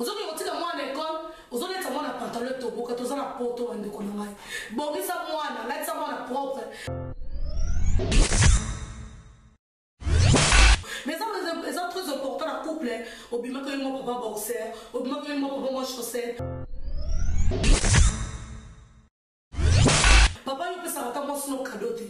Ozokende kotika mwana ekole, ozoletisa mwana pantalon etoboka. Toza na poto, bandeko na ngai. Bongisa mwana, latisa mwana propre. Mais eza très important na couple. Obimaki yo mwa papa boxer, obimaki yo mwa papa mwa chaussette. Papa, yo opesaka ata mwasi no cadeau te.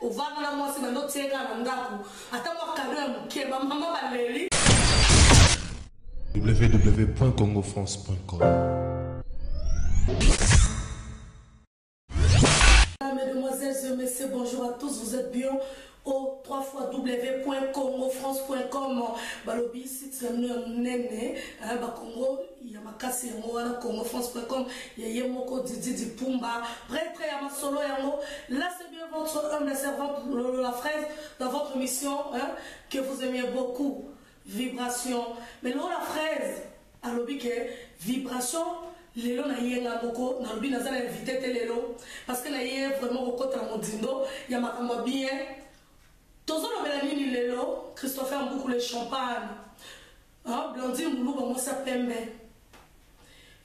Ovanda na mwasi, bando otieka na ndako, ata mwa cadeau ya moke. Bamama baleli. www.congofrance.com. Mesdemoiselles et messieurs, bonjour à tous, vous êtes bien au 3 www.congofrance.com. Balobi site na bino ya monene, bakongo ya makasi, yango wana congofrance.com, ya ye moko Didi Dipumba, prêtre ya masolo yango. Là, c'est bien votre humble servante Lolo la Fraise dans votre émission, hein, que vous aimiez beaucoup, Vibration. Mais Lolo la Fraise alobi ke vibration lelo na ye nga moko nalobi naza na invité te lelo, parce que na ye vraiment kokota na modindo ya makambo ya bien. Tozolobela nini lelo? Christopher Mbuku le champagne, hein, Blandine Muluba mwasi ya pembe,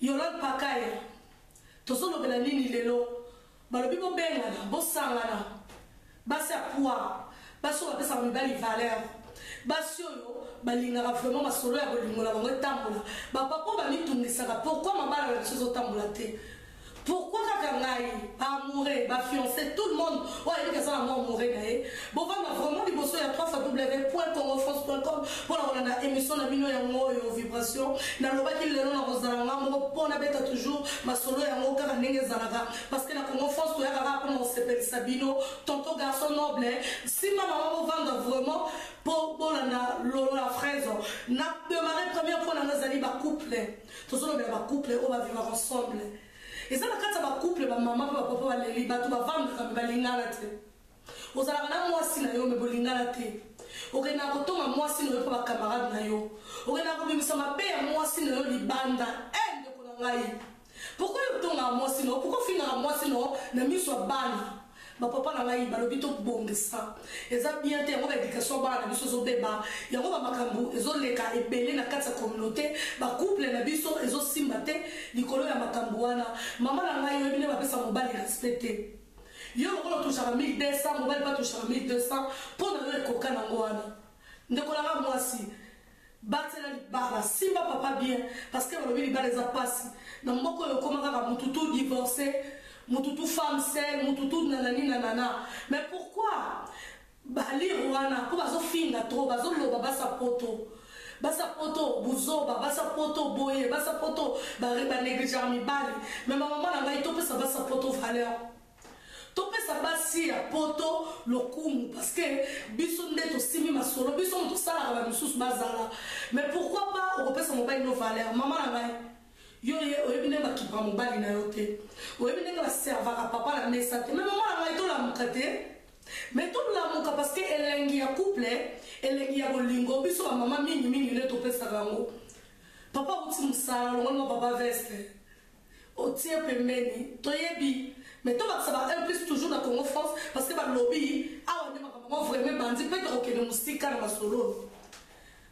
Yolande Pakaya. Tozolobela nini lelo? Balobi bobengana, bosangana, basi ya poids, basi oyo bapesaka mibali valeur, basi oyo balingaka vraiment masolo ya bolingo na bango etambola. Bapapa oyo bamitungisaka pourquoi mabala na biso ezotambola te, pourquoi kaka ngai, baamoureux, bafiancé, tout le monde oyo ayebi aza na mwa amoureux na ye, bovanda vraiment liboso ya 3 w.congofrance.com mpona kolanda émission na bino yango oyo, Vibration. Nalobaki lelo na kozala nga moko mpo nabeta toujours masolo yango kaka ndenge ezalaka, parce que na Congo France toyaka kaka mpona kosepelisa bino. Tonton garçon noble, nsima mama, bovanda vraiment mpo bolanda Lolo la Fraise. Na démarre, première point nanga ezali bacouple. Tozolobela bacouple oyo bavivaka ensemble. Eza na kati ya bacouple, bamama mpe bapapa baleli, bato bavandaka me balingana te. Ozalaka na mwasi na yo me bolingana te. Okendaka kotonga mwasi na yo mpo bacamarade na yo. Okendaka kobimisa mabe ya mwasi na yo libanda. E ndeko na ngai, pourquoi yo otongaka mwasi na yo? Pourquoi ofingaka mwasi na yo na miso ya bana? Bapapa na ngai, balobi tobongisa, eza bien te. Yango baéducation bana na biso ezobeba, yango bamakambo ezoleka ebele na kati ya communauté, bacouple na biso ezosimba te likolo ya makambo wana. Mama na ngai, oyebi nde bapesa mobali respect te. Yo lokola otushaka 1200, mobali mpe atushaka 1200, mpo na yo ekoka nango wana. Ndeko na nga mwasi, batela libala, simba papa bien, parce que balobi libala eza mpasi na mboka oyo. Okoma kaka mutu tu divorcé, mutu tu femme seule, mutu tu nanani nanana. Mais pourquoi balire wana? Mpo bazofinga trop, bazoloba basa poto, basa poto buzoba, basa poto boye, basa poto banégligeaka mibali. Mais bamama na ngai, topesa basa poto valeur, topesa basi ya poto lokumu, parce que biso nde tosimbi masolo, biso moto tosalaka bamisusu bazala. Mais pourquoi pas okopesa mobali no valeur? Mama na ngai, yo ye oyebi ndenge bakipaka mobali na yo te, oyebi ndenge baservaka papa na mesa te. Mais mama na ngai, tolamuka te, mais tolamuka, parce que elengi ya couple, elengi ya bolingo, biso bamama mingimingi nde topesaka yango. Papa auti mosala, olongoli mwa papa veste, otie pembeni. Toyebi, mais tobakisa ba 1 plus toujours na Congo France, parce que balobi awa nde makambo ngo vraiment bandi mpe tokokende mosika na masolo.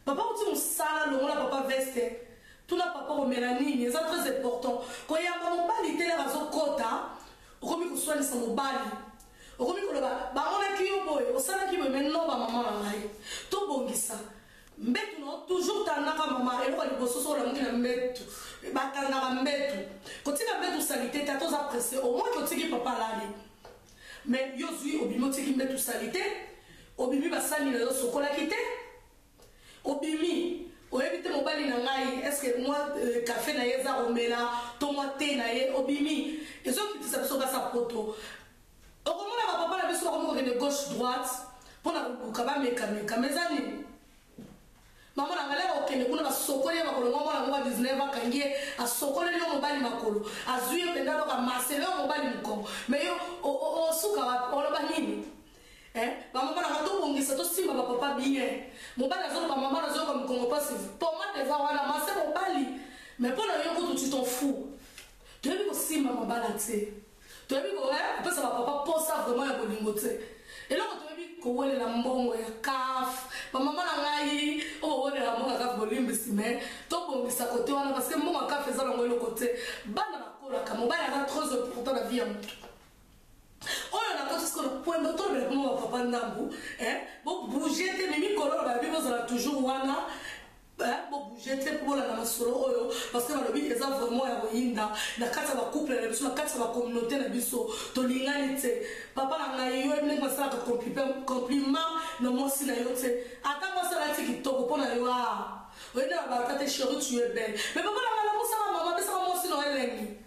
Papa auti mosala, longola papa veste, tuna papa komela nini, eza très important. Koyamba mobali te laka azokota, okomi koswanisa mobali, okomi koloba bamonaki yo boye, osalaki boye. Mais non, bamama na ngai, tobongisa mbetu na toujours. Tandaka, mama, eloko ya liboso soki olamuki na mbetu, batandaka mbetu. Kotika mbetu saleté te. Ata oza pressé, au moins ke otiki papa alali. Mais yo ozwi, obimi, otiki mbetu saleté, obimi, basani na yo osokolaki te, obimi, oyebi te mobali na ngai est-ce mwa café na ye eza komela to mwa te na ye. Obimi, ezokitisa biso basa poto. Okomona bapapa na biso bakomi kokende gauche droite mpona koluka bamekameka. Ma eza nini, mama na ngai? Leka kokende kuna, basokoli ye makolo. Mwa mwana moko ya 19, akangi ye, asokoleli yo mobali makolo, azwi ye mpenza, aloka masele yo mobali mokongo. Mais yo osuka wapi? Oloba nini? Bamama nanga, tobongisa, tosimba bapapa bien. Mobali azoloba, mama, nazoyoka mokongo mpasi, pomade eza wana, mase mobali. Mais mpo na yo kutu tu t'en fous. Toyebi kosimba mabala te, toyebi kopesa bapapa posa vraiment ya bolingo te. Eloko toyebi. Kowelela mbongo ya CAF, bamama na ngai oyo bowelela mbongo ya CAF, bolimbisi, mais tobongisa kote wana, parce que mbongo ya CAF eza nango eloko te. Bana bakolaka, mobali aza trop important na vie ya motu. Oyo nakoti sikoyo point, tolobela mpo bapapa ndambu bobouge te. Mimi Kololo bayebi, bozala toujours wana, bobouge te mpo bolanda masolo oyo, parce que balobi eza vraiment ya koyinda na kati ya bacouple na biso, na kati ya bacommunauté na biso. Tolingani te. Papa na ngai, yo ndenge basalaka compliment na mwasi na yo te, ata mwasi alati kitoko mpo na yo, a oyebi na babata te: "Chéri, tu es belle." Mais papa na ngai, namusaka mama, apesaka mwasi na yo elengi.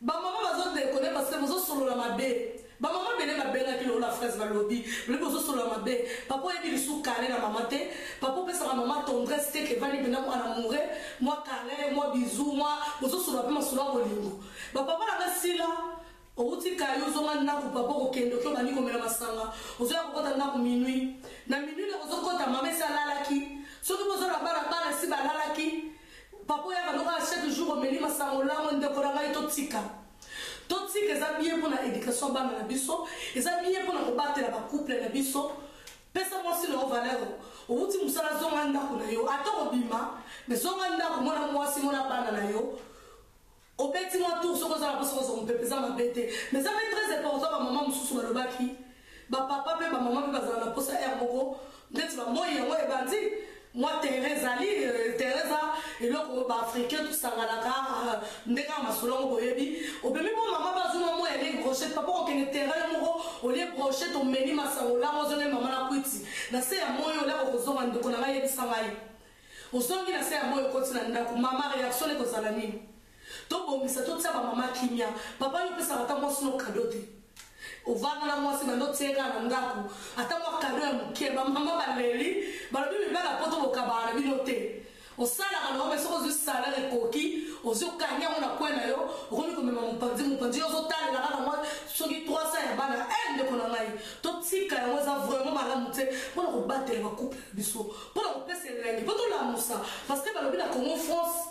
Bamama bazodekone parce que bozosolola mabe. Bamama bele babengaki lola fraise, balobi balobi bozosolola mabe. Papa, oyebi lisu kale na mama te. Papa, opesaka mama tendresse te, kevandi mpena mwana amoureux, mwa câlin, mwa bisou, mwa bozosolola mpe masolo ya bolingo. Bapapa nanga, sila outi kayo, ozonga ndako, papa, okokende oki, obandi komela masanga, ozoya kokɔta ndako minuit. Na minuit na ozokɔta, mama esi alalaki. Soki bozola bana, bana esi balalaki. Papa, oyaka noka chaque jour omeli masango lango. Ndeko na ngai, totika, totika. Eza bien mpona éducation ya bana na biso, eza bien mpona kobatela bacouple na biso. Pesa mwasi na yo valeur. Owuti mosala, zonga ndako na yo, ata kobima, mais zonga ndako, mona mwasi, mona bana na yo, obeti mwa tour. Soki oza na mposa kozwa mopepe, eza mabe te, mais eza mpe très important. Bamama mosusu balobaki, bapapa mpe bamama mpe bazala na mposa aire moko ndeti bamoi yango ebandi, mwa terrain ezali, terrain eza eloko baafricain tosanganaka ndenge ya masolo yango boyebi. Obemi mpo mama bazwi mwa moi, alie brochette. Papa, okende terrain moko, olie brochette, omeli masango lango, ozongi mama na kwiti na se ya moi, oliaka kozonga. Ndeko na ngai, yebisa ngai, ozongi na se ya moi, okoti na ndako, mama, réaction ekozala nini? Tobongisa, totia bamama kimia. Papa, yo opesaka ata mwasi no cadeau te. Ovanda na mwasi, bando otieka na ndako, ata mwa cadeau ya moke. Bamama baleli, balobi mibala po tobokabaka na bino te. Osalaka na ome, soki ozwi salaire ekoki, ozwi, okangi yango na kwe na yo, okomi komema mopanzi mopanzi, yo ozotalela kaka mwa soki 300 ya bana. E ndeko na ngai, totika yango, eza vraiment malamu te mpona kobatela bacouple na biso, mpona kopesa elengi, mpo tolamusa, parce que balobi na Congo France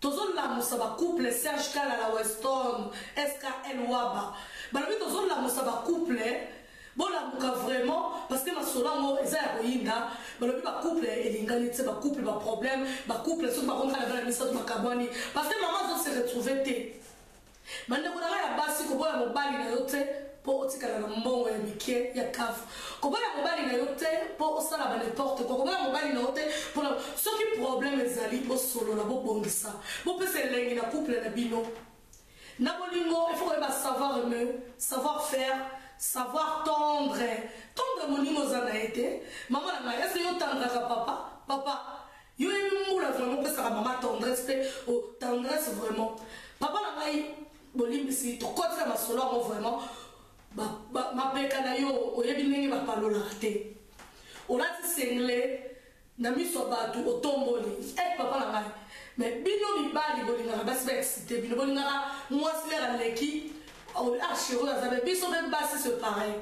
tozolamusa bacouple. Serge Kalala, Weston SKL Waba, balobi tozolamusa bacouple. Bolamuka vraiment, parce que masolo yango eza ya koyinda. Balobi bacouple elingani te, bacouple baproblème, bacouple soki bakomaka na bana misato bakabwani, parce que mama azose retrouve te. Bandeko na ngai ya basi, koboya mobali na yo te mpo otikala na mbongo ya mike ya CAF. Koboya mobali na yo te mpo osala ba n'importe quoi. Koboya mobali na yo te mpona soki problème ezali, bosolola, bobongisa, bopesa elengi na couple na bino na bolingo. Il faut koyeba savoir aimer, savoir faire, savoir tendre. Tendre moningo oza na ye te. Mama na ngai, ese yo tandraka papa? Papa, yo yebi mbula vraiment opesaka mama tendresse te? Tendresse vraiment, papa na ngai, bolimbisi, tokoti na masolo yango vraiment. Mapeka na yo, oyebi ndenge bapalolaka te, olati singlet na miso ya bato, otomboli e papa na ngai. Mais bino mibali bolingaka basi baexcite bino, bolingaka mwasi lere aleki: "Ah chéri, aza be." Biso mpe basi c'est pareil,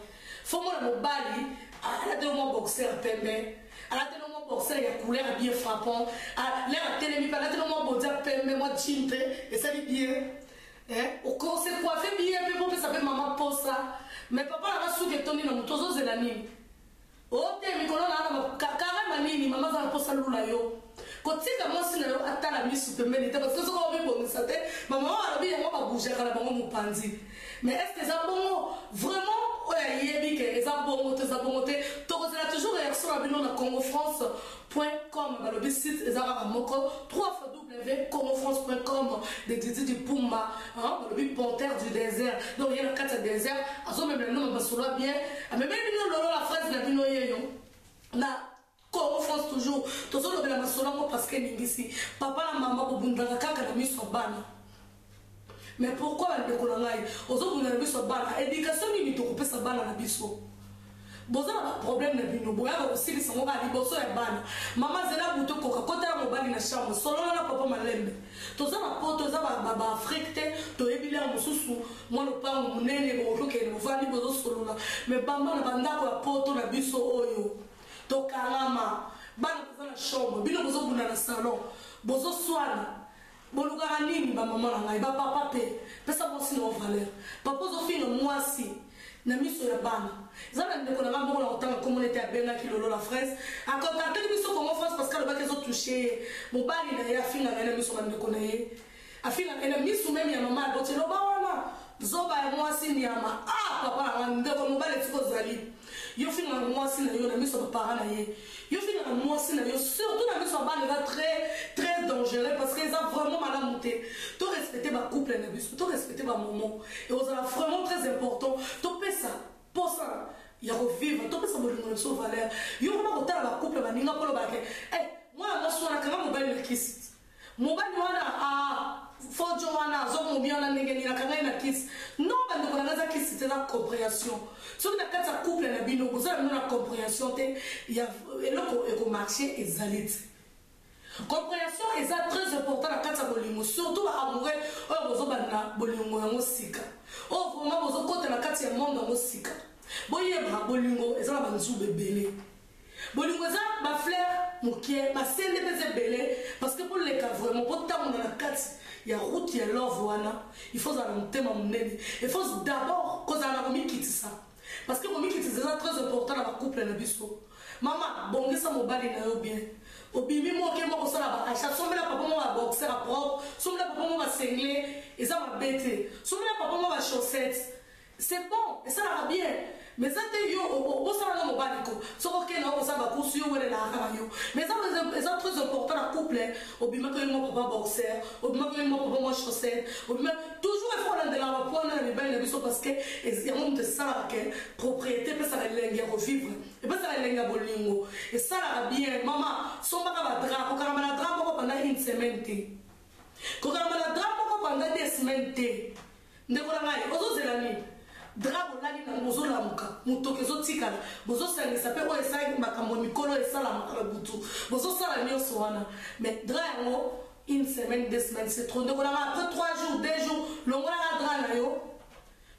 faut mona mobali alati mwa boxer pembe, alati mwa boxer ya couleur bien frappant, lere atelemi mpe alati mwa body ya pembe, mwa jean mpe esali bien, ose coiffe bien mpe popesa mpe mama posa. Mais papa nanga, suki etondi na moto, ozozela nini? Ote mikolo na wana karema nini? Mama aza na mposa lula yo. Kotika mwasi na yo atala misu pembeni te, parce que soki omibongisa te, mama oyo alobi yango, babougeaka na bango mopanzi. Mais est ce que eza bongo vraiment? Oyo ayebi ke eza bongo te, eza bongo te. Tokozela toujours réaction na bino na Congo France com. Balobi site eza kaka moko, 3 w congofrance.com de Didi Dipumba. Balobi panthère du désert, donc ye na kati ya désert azomemela bino masolo ya bien, amemeli bino lolo la phrase na bino yeyo na Congo France. Toujours tozolobela masolo yango parce que elingisi. Papa na mama bobundaka kaka na miso ya bana, mais pourquoi? Bandeko na ngai, ozobunda na biso ya bana, éducation nini tokopesa bana na biso? Boza na baproblème na bino, boyaka kosilisa ngo kaka liboso ya bana. Mama, zela butu koka, kotala mobali na chambre, solola na papa malembe. Toza na poto, eza baafrike te. Toyebi lere mosusu mwa lopango monene, bokoki okende, bovandi, bozosolola. Mais bamba na bandako ya poto na biso oyo tokangama, bana baza na chambre, bino bozobunda na salon, bozoswana, bolukaka nini? Bamama na ngai, bapapa mpe, pesa mwasi na yo valeur. Papa, ozofinga mwasi. Na miso ya bana. Eza na ndeko na nga moko na kotanga kombo na ye te abengaki Lolo la fraise a contactaki biso Congo France parce que alobaki ezo touche ye. Mobali na ye afingaka ye na miso ba ndeko na ye. Afingaka ye na misu meme ya mama aboti loba wana zoba ya mwasi nyama. Ah papa na nga ndeko mobali esika ozali. Yo fingaka mwasi na yo na miso ya ba parents na ye. Yo fingaka mwasi na yo surtout na miso ya bana eza très très dangereux parce que eza vraiment malamu te. To respecter ba couple na biso, to respecter ba moment. Ekozala vraiment très important topesa posa ya ko vivre, topesa bolingo na biso valeur. Yo koma kotala ba couple baninga mpo olobaka ke eh mwana mwasi wana kanga mobali na kisi. Mobali wana ah fojo wana azomomi wana ndenge nini akanga ye na kisi. Non bandeko na ngai eza kisi te eza comprehension. Soki na kati ya couple na bino boza na bino na comprehension te ya eloko ekomarche ezali te. Comprehension eza très important na kati ya bolingo surtout ba amoureux oyo bozobanda bolingo yango sika oyo vraiment bozokota na kati ya monde yango sika. Boyeba bolingo eza na ba nzube ebele. Bolingo eza ba fleur mukie ba sende pe eza ebele parce que boleka vraiment botambola na kati ya route ya love wana il faut ozala na motema munene il faut d'abord kozala na komikitisa parce que komikitisa eza très important na ba couple na biso mama bongisa mobali na yo bien obimi moke moko osala ba achat sombela papa moko ba boxer ya propre sombela papa moko ba singlet eza mabe te sombela papa moko ba chaussette C'est bon, esalaka bien. Mais eza te yo obosana na mobali ko. Soki okende na kosala ba courses yo welelaka kaka yo. Mais eza eza très important na couple obimaka yo moko papa boxer, obimaka yo moko papa mwa chaussette, obima toujours il faut olandela ba points na mibali na biso parce que yango moto esalaka ke propriété epesaka elengi ya kovivre, epesaka elengi ya bolingo, esalaka bien. Mama sombaka ba drap, kokangama na drap moko pendant une semaine te. Kokangama na drap moko pendant 2 semaines te. Ndeko na ngai ozo zela nini? Drap bolali nango bozo lamuka mutoki ezo tikala bozo sangisa pe oyo esalaki makambo ya mikolo oyo esalamaka na butu bozo sala nionso wana mais drap yango une semaine deux semaines c'est trop ndeko na ngai après 3 jours 2 jours longolaka drap na yo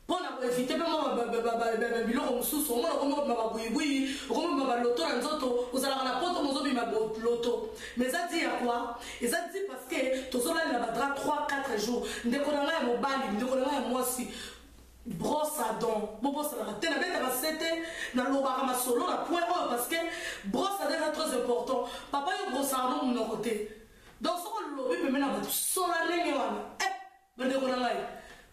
mpo na ko eviter pe mwa biloko mosusu omona okomi kobima babuyibuyi okomi kobima baloto na nzoto ozalaka na poto mozobima loto mais eza di ya quoi Eza dit parce que tozolalela ba drap 3 4 jours ndeko na ngai ya mobali ndeko na ngai ya mwasi brosse à dents bobosanaka te nabetaka sete nalobaka masolo na point oyo parce que brosse à dents eza très important papa yo brosaka no monoko te donc soki olobi pembe na bato sola ndenge wana eh! Bandeko na ngai,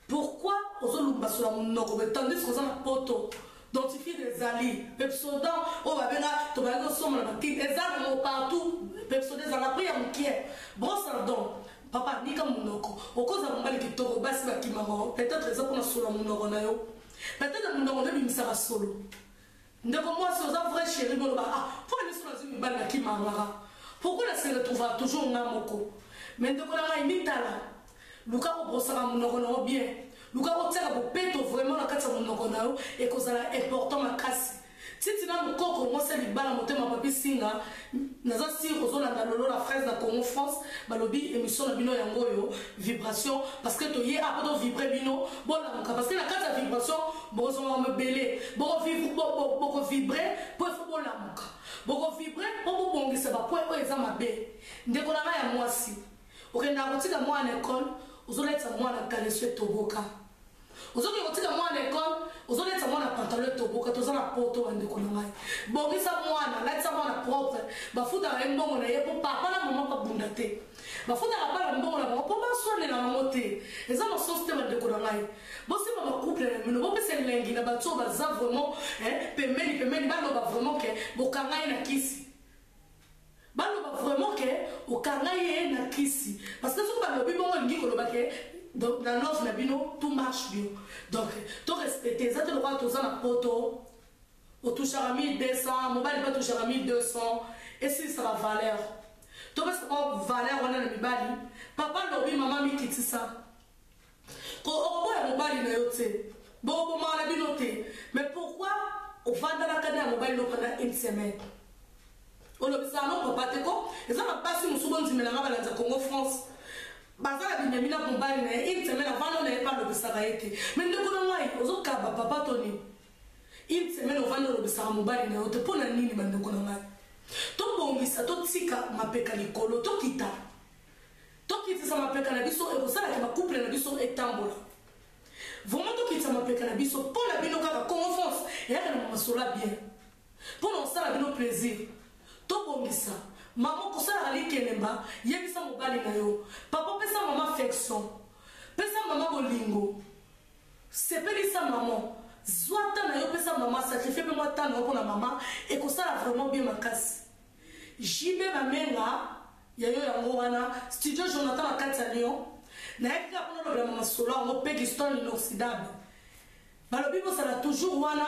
pourquoi ozo lumbasola munoko boye tandis que oza na poto? Dentifrice ezali, Pepsodent oyo babenga tobandaki kosomba na ba kin eza nango partout, Pepsodent eza na prix ya mukie. Brosse à dents, papa nika munoko, okozala mobali kitoko basi bakimaka yo, peut-etre eza pona solo ya munoko na yo, peut-etre munoko nde ebimisaka solo. Ndeko mwasi oza vrai cherie boloba ah pona nini soki nazui mibali bakimaka nga pourquoi na se retrouvaka toujours nga moko mais ndeko na ngai mitala luka obrosaka munoko na yo bien luka otiaka bopeto vraiment na kati ya munoko na yo ekozala important makasi titi na mukoko mwasi ya libala motema papi singa naza sur ozolanda lolo la fraise na Congo France balobi emission na bino yango oyo vibration parce que toye apo to vibre bino bolamuka parce que na kati ya vibration bokozwa makambo ebele boko vibre po il faut bolamuka boko vibre po bobongisa ba point oyo eza mabe ndeko na ngai ya mwasi okendaka kotika mwana na ekole ozolatisa mwana kaleso etoboka Ozokende kotika mwana ecole, ozolatisa mwana pantalon etoboka, toza na poto ba ndeko na ngai. Bongisa mwana, latisa mwana propre. Bafutaka ye mbongo na ye po papa na mama babunda te. Bafutaka bana mbongo na bango po baswanela bango te. Eza na sens te ba ndeko na ngai. Bosimba ba couple na bino, bopesa elengi na bato oyo baza vraiment hein, pembeni pembeni baloba vraiment ke bokanga ye na kisi. Baloba vraiment ke okanga ye na kisi parce que soki balobi bongo elingi koloba ke donc na love na bino tout marche bien donc to respecte eza te lokola toza na poto otouchaka 1200 mobali mpe atouchaka 1200 esilisaka valeur topesa bango valeur wana na mibali papa lobi mama mikitisa ko okoboya mobali na yo te bokobomaka na bino te mais pourquoi ovandanaka na mobali no pendant une semaine olobisaka no papa te ko eza na basi mosusu bondimela nga balanza Congo France baza na binyami na mobali na ye une semaine avanda na ye mpe alobisaka ye te mais ndeko na ngai ozokaba papa to nini une semaine ovanda olobisaka mobali na yo te mpo na nini bandeko na ngai tobongisa totika mapeka likolo tokita tokitisa mapeka na biso ekosalaka ba couple na biso etambola. Vraiment tokitisa mapeka na biso mpo na bino kaka Congo France eyaka na masolo ya bien mpo na kosala bino plaisir. Tobongisa. Mama kosalaka likelemba, yebisa mobali na yo. Papa pesa mama affection. Pesa mama bolingo. Sepelisa maman. Zwa temps na yo pesa mama, sacrifier pe mwa temps na yo pona mama, ekosala vraiment bien makasi. JB Bamenga ya yo yango wana, studio Jonathan na kati ya Lyon. Nayaki kaka pona lobela masolo yango Peggy Stone inoxydable. Balobi bozala toujours wana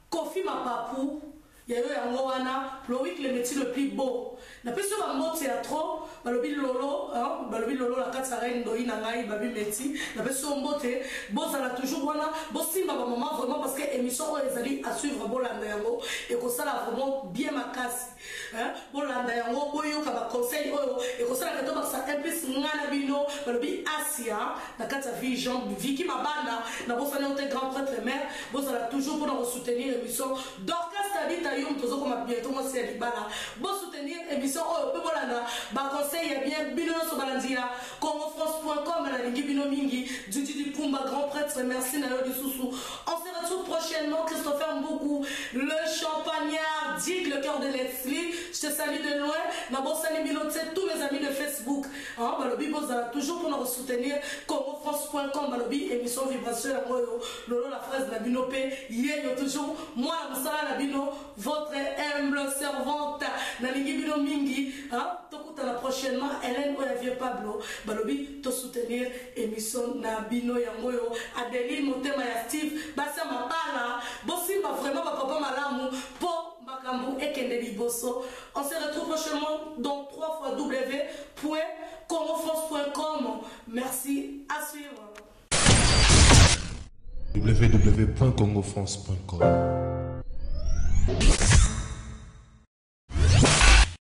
Koffi Mapapu ya yo yango wana Loic le meti le plus beau napesi yo ba mbote ya trop balobi lolo hein, balobi lolo na kati ya reine ndoyi na ngai babi meti napesi yo mbote bozala toujours wana bosimba ba maman vraiment parce que émission oyo ezali à suivre bolanda yango ekosala vraiment bien makasi hein, bolanda yango boyoka ba conseil oyo ekosala ke tobakisa un plus nga na bino balobi asia na kati ya vie jean viki mabanda nabosani yo te grand prêtre mère bozala toujours mpona kosoutenir émission dorcas tabita yum tozokoma bientôt mwasi ya libala bosoutenir émission oyo mpe bolanda baconseil ya bien bino nyonso balandi ya congofrance.com nalingi bino mingi didi dipumba grand prêtre merci na yo lisusu. On se retrouve prochainement. Christopher Mboukou, le champagnard, Dick, le cœur de Leslie. Je te salue de loin. Nabosani bino te, tous mes amis de Facebook. Hein, balobi bozala toujours pour nous soutenir. CongoFrance.com, balobi émission vibration yango yo. Lolo la phrase na bino pe yeyo toujours. Moi na musala na bino, votre humble servante. Nalingi bino mingi, hein. Tokutana prochainement Hélène Oyavier Pablo. Balobi to soutenir émission na bino yango yo. Adeline Motema ya Steve, basi ya mabala, bosimba vraiment ba papa malamu po makambo ekende liboso. On se retrouve prochainement dans 3 fois w.congofrance.com. Merci, à suivre. www.congofrance.com.